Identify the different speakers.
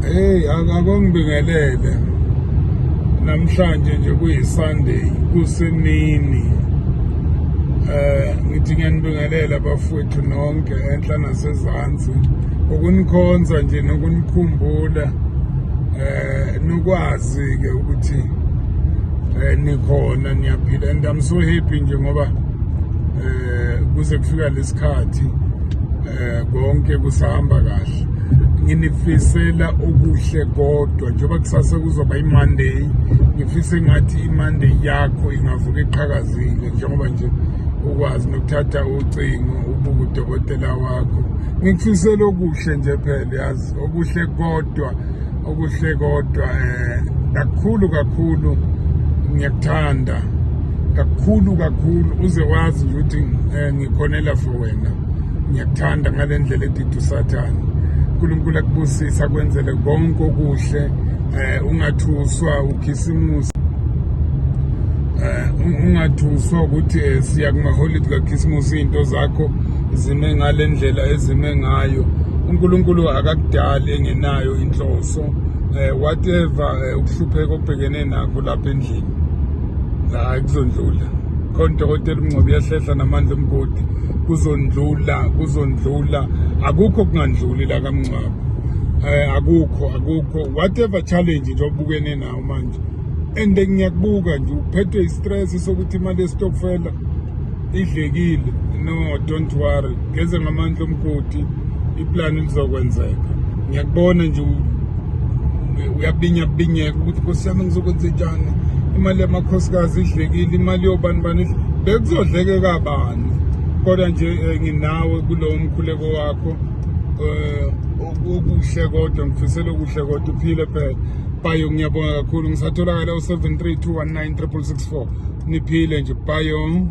Speaker 1: Hey, akongibingelele. Namhlanje nje kuyi Sunday, kusemini. Ngithi ngiyanibingelela bafowethu nonke enhla nasezansi. Ukunikhonza nje nokunikhumbula nokwazi ke ukuthi nikhona, niyaphila, and I'm so happy nje ngoba kuze kufika lesikhathi konke kusahamba kahle. Nginifisela okuhle, kodwa njengoba kusasa kuzoba i-Monday, ngifise ngathi i-Monday yakho ingavuka iqhakazile, njengoba nje ukwazi nokuthatha ucingo ubuke udokotela wakho. Ngikufisela okuhle nje phela, yazi, okuhle kodwa, okuhle kodwa, kakhulu kakhulu. Ngiyakuthanda kakhulu kakhulu, uze wazi nje ukuthi ngikhonela for wena. Ngiyakuthanda ngale ndlela edida usathane. uNkulunkulu akubusise, akwenzele konke okuhle. Ungathuswa ukhisimusi, ungathuswa ukuthi siya kumaholidi kaKhisimusi, izinto zakho zime ngale ndlela ezime ngayo. uNkulunkulu akakudali engenayo inhloso. Whatever ukuhlupheka obhekene nakho lapha endlini, hayi, kuzondlula. Khona udokotela uMngcobo, uyahlehla namandla omgodi. Kuzondlula, kuzondlula, akukho kungandluli la kaMngcwabo. Akukho, akukho. Whatever challenge nje obukene nawo manje, and ngiyakubuka nje uphethwe i-stress sokuthi imali yesitokfela idlekile, no, don't worry, geze ngamandla omgodi, iplani lizokwenzeka. Ngiyakubona nje uyabinya binyeka ukuthi, "Nkosi yami, ngizokwenza njani? Imali yamakhosikazi idlekile, imali yobani bani." Bekuzodleke kabani? Kodwa nje nginawe kulowo mkhuleko wakho. Okuhle kodwa, ngifisela okuhle kodwa, uphile phela. Bayo, ngiyabonga kakhulu. Ngisatholakala u-73219 6664. Niphile nje, bayo.